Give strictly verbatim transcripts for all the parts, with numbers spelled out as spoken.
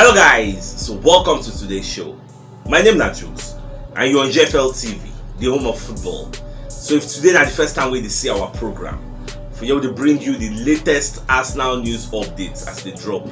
Hello guys, so welcome to today's show. My name na Jukes and you're on G F L T V, the home of football. So if today na the first time wey you dey see our program, for here we dey bring you the latest Arsenal news updates as they drop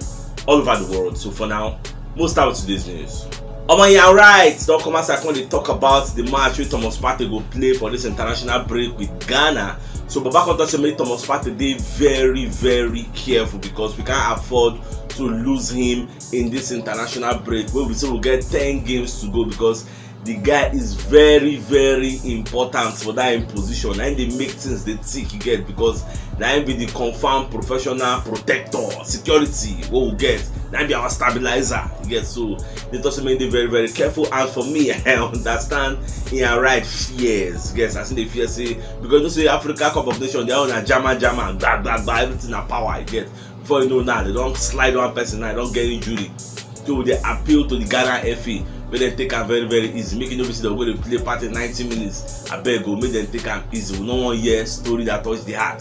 all over the world. So for now, we'll start with today's news. Omo, yeah, right. Don come outside come dey talk about the match wey Thomas Partey go play for this international break with Ghana. So Baba come talk say make Thomas Partey dey very, very careful because we can't afford to lose him in this international break wey we say we get ten games to go, because the guy is very, very important for that im position. Na im dey make things dey tick, you get, because na im be the confirmed professional protector, security wey we get. Na im be our stabilizer, you get. So they talk say make dey very, very careful. And for me, I understand im right fears, yes, as im dey fear say, because you know say Africa Cup of Nations, their own na jama jama, gba gba gba, everything na power, you get. Before you know now, they don slide one person now, they don get injury. So we dey appeal to the Ghana F A, make dem take am very, very easy. Make e no be say dem go dey play party ninety minutes. Abeg o, make dem take am easy. We no wan hear story that touch the heart.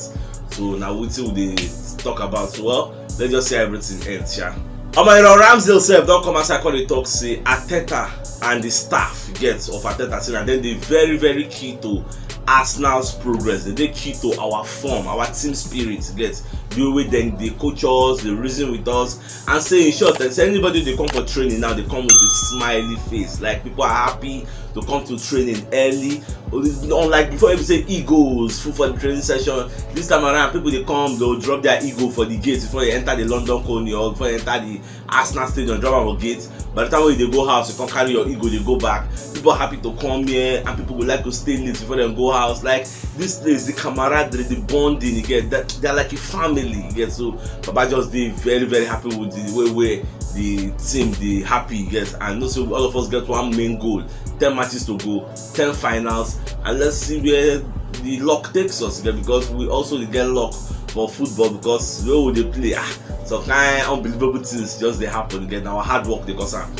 So na wetin we dey talk about. So, well, let's just see how everything ends, sha. Omo, Aaron Ramsdale sef don come outside come dey talk say Arteta and the staff get of Arteta say na dem dey very, very key to Arsenal's progress. Dem dey key to our form, our team spirit, get, the way dem dey coach us, dey reason with us, and say in short, eh, say anybody dey come for training now, they come with a smiley face. Like, people are happy to come to training early. Unlike before, if you say egos full for the training session, this time around people dey come, they'll drop their ego for the gate before they enter the London Colney or before they enter the Arsenal Stadium, drop am for gate. By the time wey you dey go house, you come carry your ego dey go back. People happy to come here and people go like to stay late before dem go house. Like, this place, the camaraderie, the bonding, you get that, they're like a family, you get. So Baba just dey very, very happy with the way wey the team dey happy, you get. And know say all of us get one main goal: ten matches to go, ten finals, and let's see where the luck takes us, you get, because we also dey get luck for football, because the way we dey play, ah, some kind unbelievable things just dey happen, you get. Na our hard work dey cause am.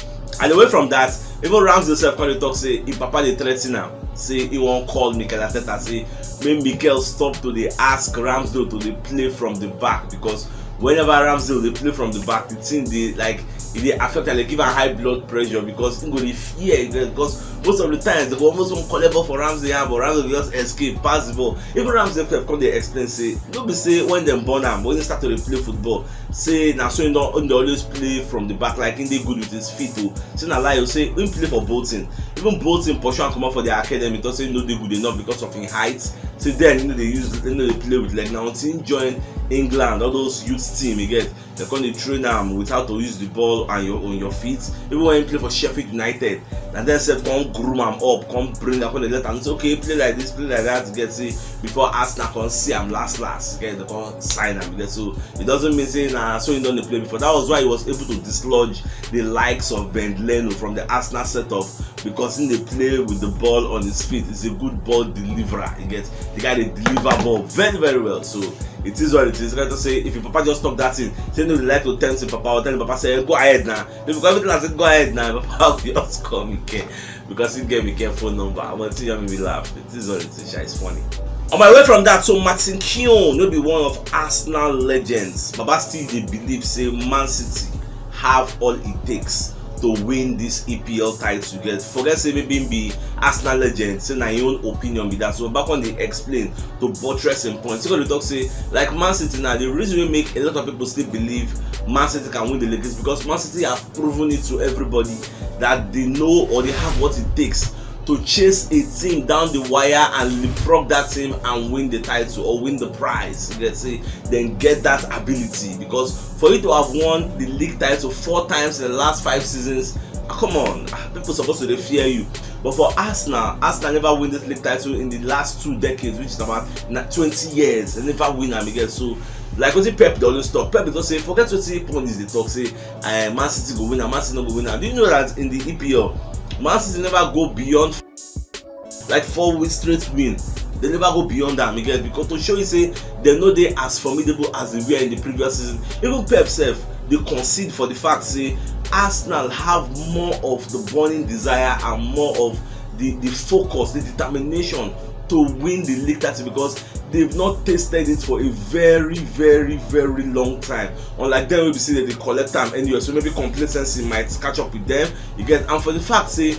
And away from that, even Ramsdale sef come dey talk say im papa dey threaten am, say he wan call Mikel Arteta, say make Mikel stop to dey ask Ramsdale to dey play from the back, because whenever Ramsdale dey play from the back, the thing dey, like, e dey affect am, dey give am high blood pressure, because he go dey fear, because most of the times they go almost wan collect ball for Ramsdale hand, but Ramsdale go just escape, pass the ball. Even Ramsdale sef come dey explain say no be say when dem born am, when he start to dey play football, say na so he don, he dey always play from the back, like, he dey good with his feet o. Say na lie o, say he play for Bolton. Even Bolton pursue am comot for their academy, talk say he no dey good enough because of him height. Say then he no dey use, he no dey play with leg. Na until he join England, all those youth team, you get, they come dey train am with how to use the ball and your, on your feet. Even when he play for Sheffield United, na dem sef come groom am up, come bring am, come dey let am say, okay, play like this, play like that, you get, say, before Arsenal come see am last last, you get, they come sign am, you get. So it doesn't mean say na so he don dey play before. That was why he was able to dislodge the likes of Bernd Leno from the Arsenal setup, because he dey play with the ball on his feet. He's a good ball deliverer, you get. The guy dey deliver ball very, very well. So it is what it is. Like I say, if your papa just stop that thing, say no, dey like to tempt your papa or tell your papa say, "Go ahead now." If you go everything, I say, "Go ahead now," your papa will just come again, because he get Mikel phone number. I'm gonna tell you, make me laugh. It is what it is, sha. It's funny. On my way from that, so Martin Keown, no be one of Arsenal legends, Baba still dey believe say Man City have all it takes to win this E P L title, you get. Forget say maybe him be Arsenal legend, say na him own opinion be that. So Baba come dey explain to buttress him point. He come dey talk say, like, Man City now, the reason wey make a lot of people still believe Man City can win the league is because Man City have proven it to everybody that they know or they have what it takes to chase a team down the wire and leapfrog that team and win the title or win the prize. You get, say, then get that ability, because for you to have won the league title four times in the last five seasons, ah, come on, ah, people supposed to dey fear you. But for Arsenal, Arsenal never win this league title in the last two decades, which is about na-, twenty years. They never win am again. So, like wetin Pep dey always talk, Pep dey talk say, forget wetin pundits dey talk, say, eh, Man City go win am, Man City no go win am. Do you know that in the E P L, Man City never go beyond, like, four weeks straight win? They never go beyond am again, because to show you say they no dey as formidable as they were in the previous season. Even Pep sef dey concede for the fact say Arsenal have more of the burning desire and more of the, the focus, the determination to win the league title because they've not tasted it for a very, very, very long time. Unlike them, we see that they collect time anyway, so maybe complacency might catch up with them. You get, and for the fact say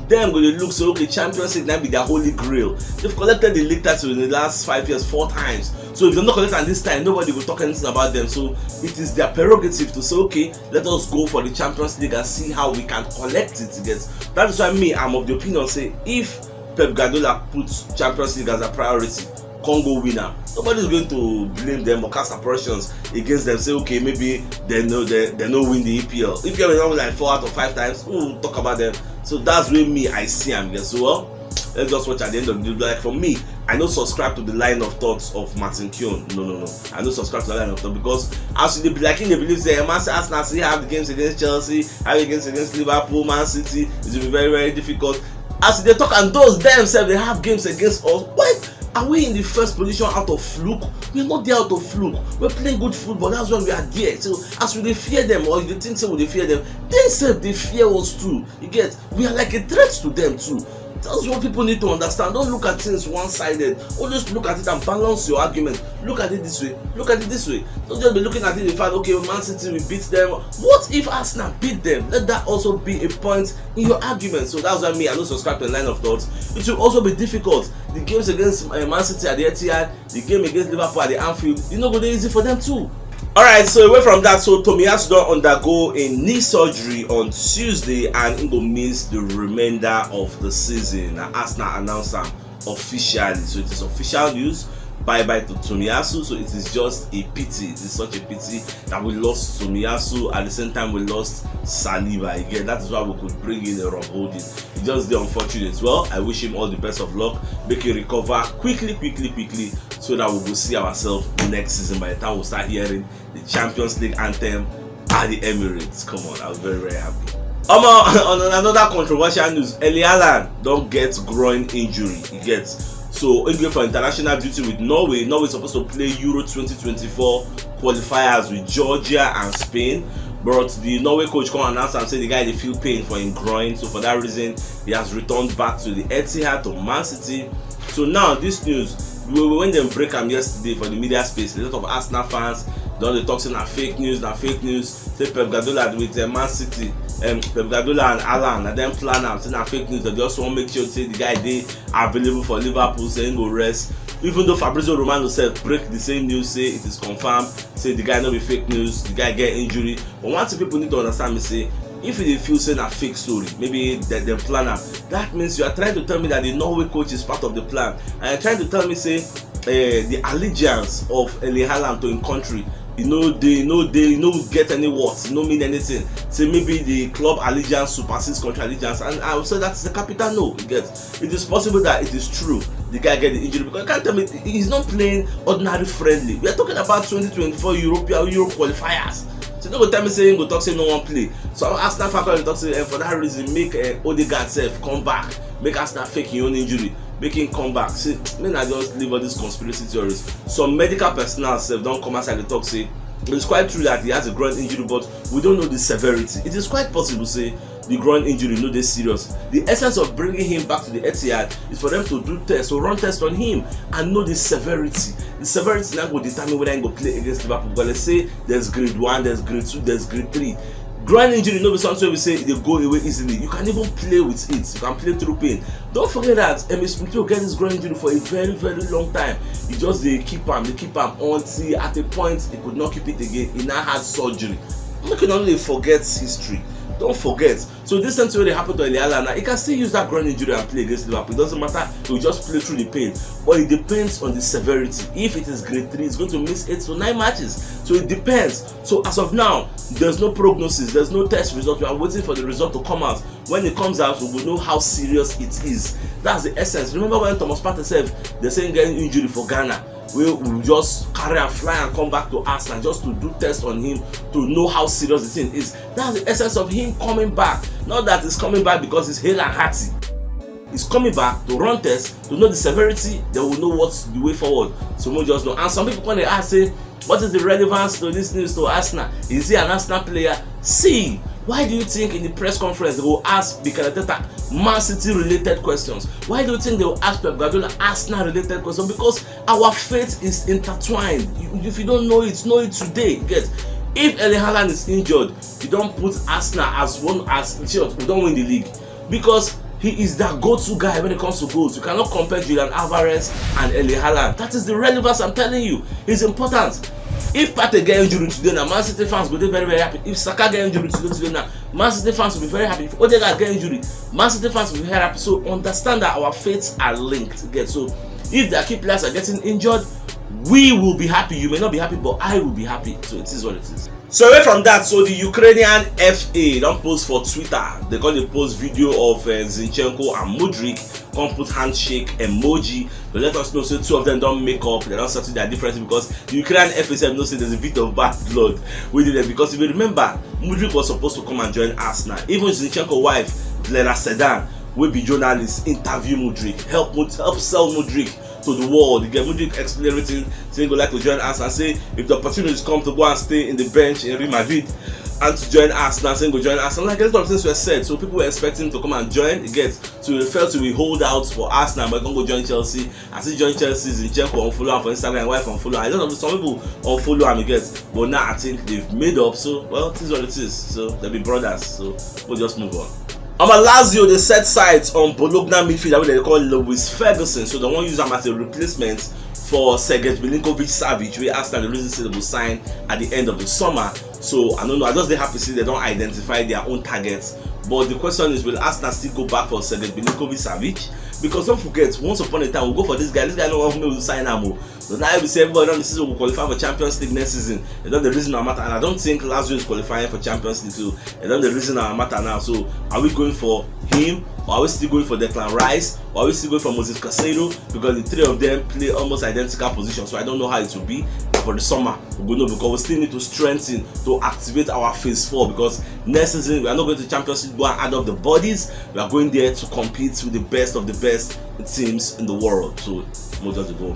them go dey look say, okay, Champions League na be their holy grail. They've collected the league title in the last five years four times. So if dem no collect am this time, nobody go talk anything about them. So it is their prerogative to say, okay, let us go for the Champions League and see how we can collect it. You get, that is why me, I'm of the opinion say if Pep Guardiola put Champions League as a priority, Congo winner, nobody is going to blame them or cast aspersions against them. Say, okay, maybe they no they, they no win the E P L. If you ever win like four out of five times, who will talk about them? So that's where me I see am. Yes, so well, let's just watch at the end of the day. Like for me, I no subscribe to the line of thoughts of Martin Keown. No, no, no. I no subscribe to that line of thought because as you dey be like him dey believe say, eh, Man Arsenal still have games against Chelsea, have games against Liverpool, Man City, it will be very, very difficult. As they talk, and those themselves, they have games against us. Why are we in the first position out of fluke? We're not there out of fluke. We're playing good football. That's why we are there. So as we dey fear them, or you think say we dey fear them, they sef dey fear us too. You get, we are like a threat to them too. That's what people need to understand. Don't look at things one-sided. Always look at it and balance your argument. Look at it this way. Look at it this way. Don't just be looking at it the fact, okay, Man City, we beat them. What if Arsenal beat them? Let that also be a point in your argument. So that's why me, I don't subscribe to the line of thoughts. It will also be difficult. The games against uh, Man City at the Etihad, the game against Liverpool at the Anfield, e no go dey easy for them too. All right, so away from that, so Tomiyasu don undergo a knee surgery on Tuesday and he go miss the remainder of the season. Na Arsenal announce am officially, so it is official news. Bye bye to Tomiyasu. So it is just a pity. It's such a pity that we lost Tomiyasu. At the same time, we lost Saliba again. That is why we could bring in a Rob Holding. It just dey unfortunate. Well, I wish him all the best of luck. Make him recover quickly, quickly, quickly, so that we go see ourselves next season by the time we start hearing the Champions League anthem at the Emirates. Come on, I'll be very, very happy. Omo, on another controversial news, Erling Haaland don get groin injury. He gets so injury for international duty with Norway. Norway supposed to play Euro twenty twenty-four qualifiers with Georgia and Spain. But the Norway coach come announce and say the guy dey feel pain for him groin. So for that reason, he has returned back to the Etihad to Man City. So now this news, we- we- when dem break am yesterday for the media space, a lot of Arsenal fans don dey talk say na fake news, na fake news. Say Pep Guardiola with uh, Man City, um, Pep Guardiola and Haaland, na dem plan am. Say na fake news. They just wan make sure say the guy dey available for Liverpool, say he go rest. Even though Fabrizio Romano sef break the same news, say it is confirmed, say the guy no be fake news, the guy get injury. But one thing people need to understand is say if you dey feel say na fake story, maybe dem dem plan am, that means you are trying to tell me that the Norway coach is part of the plan, and you're trying to tell me say uh, the allegiance of Erling Haaland to him country, e no dey, e no dey, e no get any worth, e no mean anything. Say maybe the club allegiance supersedes country allegiance, and I would say that's the capital no. You get, it is possible that it is true the guy get the injury because you can't tell me he's not playing ordinary friendly. We are talking about twenty twenty-four European Euro qualifiers. So no go tell me say he go talk say no one play. So Arsenal fan come talk say eh, for that reason make uh, Odegaard sef come back, make Arsenal fake him own injury, make him come back. See, make I just leave all these conspiracy theories. Some medical personnel sef don come outside dey talk say it's quite true that he has a groin injury, but we don't know the severity. It is quite possible say the groin injury no dey serious. The essence of bringing him back to the Etihad is for them to do tests, to run tests on him and know the severity. The severity now go determine whether he go play against Liverpool. But let's say there's grade one, there's grade two, there's grade three. Groin injury no be something we say e dey go away easily. You can even play with it. You can play through pain. Don't forget that Emmitt Smith Rowe get this groin injury for a very, very long time. He just dey keep am, dey keep am until at a point he could not keep it again. He now had surgery. Make you no dey forget history. Don't forget. So this same thing wey dey happen to Erling Haaland now, he can still use that groin injury and play against Liverpool. It doesn't matter. He will just play through the pain. But it depends on the severity. If it is grade three, he's going to miss eight to nine matches. So it depends. So as of now, there's no prognosis, there's no test result. We are waiting for the result to come out. When it comes out, we will know how serious it is. That's the essence. Remember when Thomas Partey sef, they say he get injury for Ghana. We will just carry and fly and come back to Arsenal just to do test on him to know how serious the thing is. That's the essence of him coming back. Not that he's coming back because he's hale and hearty. He's coming back to run test to know the severity. They will know what's the way forward. So we just know. And some people when they ask, say, what is the relevance to this news to Arsenal? Is he an Arsenal player? See, Why do you think in the press conference they will ask Mikel Arteta Man City related questions? Why do you think they will ask Pep Guardiola Arsenal related questions? Because our fate is intertwined. If you don't know it, know it today. Get, if Erling Haaland is injured, you don't put Arsenal as one as, we don't win the league, because he is that go-to guy when it comes to goals. You cannot compare Julian Alvarez and Erling Haaland. That is the relevance I'm telling you. It's important. If Partey get injury today now, Man City fans will be very, very happy. If Saka get injury today, today now, Man City fans will be very happy. If Odegaard get injury, Man City fans will be very happy. So understand that our fates are linked. Get, so if their key players are getting injured, we will be happy. You may not be happy, but I will be happy. So it is what it is. So away from that, so the Ukrainian F A don't post for Twitter. They got a post video of uh, Zinchenko and Mudryk. Come put handshake emoji. But let us know, say two of them don't make up. They don't settle their differences, because the Ukrainian F A sef know say there's a bit of bad blood within them. Because if you remember, Mudryk was supposed to come and join Arsenal. Even Zinchenko wife, Lena Sedan, will be journalist, interview Mudryk, help Mud- help sell Mudryk to the world. You get Mudryk explain everything. Say he go like to join us and say if the opportunities come to go and stay in the bench in Real Madrid and to join us now, say he go join us. And like a lot of things were said, so people were expecting him to come and join. You get, so we felt we hold out for us now, but he go join Chelsea. I see join Chelsea, Zinchenko unfollow am for Instagram, wife unfollow am. A lot of some people unfollow am, you get. But now I think they've made up. So well, it is what it is. So they'll be brothers. So we'll just move on. Omo, Lazio dey set sights on Bologna midfielder wey dem dey call Lewis Ferguson, so dem wan use am as a replacement for Sergej Milinkovic Savic, wey Arsenal dey reason say dem go sign at the end of the summer. So I don't know, I just dey happy say dem don identify their own targets. But the question is, will Arsenal still go back for Sergej Milinkovic Savic? Because don't forget, once upon a time we go for this guy, this guy no wan make we sign am o. So now we say everybody don see we qualify for Champions League next season. They don dey reason our matter, and I don't think Lazio is qualifying for Champions League. So they don dey reason our matter now. So are we going for him, or are we still going for Declan Rice, or are we still going for Moses Caicedo? Because the three of them play almost identical positions, so I don't know how it will be. But for the summer, we go know, because we still need to strengthen to activate our phase four. Because next season we are not going to Champions League go and add up the bodies. We are going there to compete with the best of the best teams in the world. So we'll just go.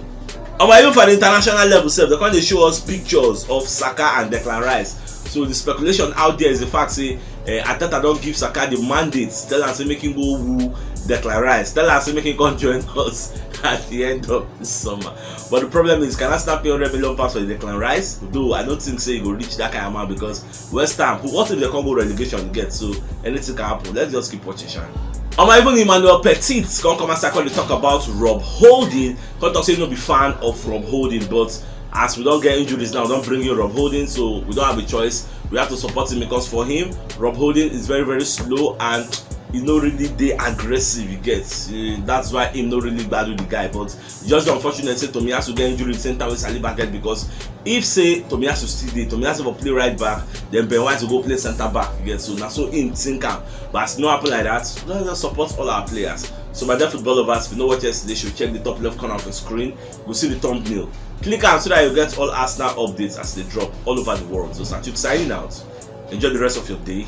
Omo, even for the international level sef, they come dey show us pictures of Saka and Declan Rice. So the speculation out there is the fact say uh, Arteta don give Saka the mandate, tell am say make him go woo Declan Rice, tell am say make him come join us at the end of the summer. But the problem is, can Arsenal pay hundred million pounds for Declan Rice? Though I don't think say he go reach that kind of amount, because West Ham, who, what if they can't go relegation again? So anything can happen. Let's just keep watching, Shan. Omo, even Emmanuel Petit come come outside, come dey talk about Rob Holding. Come talk say he no be fan of Rob Holding, but as we don't get injuries now, we don't bring in Rob Holding, so we don't have a choice. We have to support him, because for him, Rob Holding is very, very slow and he no really dey aggressive. You get, eh, that's why him no really gbadu the guy. But just the unfortunate say Tomiyasu get injury the same time with Saliba get, because if say Tomiyasu still dey, Tomiyasu for play right back, then Ben White go play centre back. You get, so na so him think am. But as no happen like that, let's just support all our players. So my dear football lovers, if you no watch yesterday show, check the top left corner of the screen. Go see the thumbnail. Click am so that you get all Arsenal updates as they drop all over the world. So Satube signing out. Enjoy the rest of your day.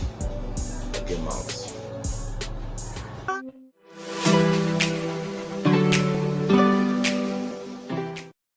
Game out.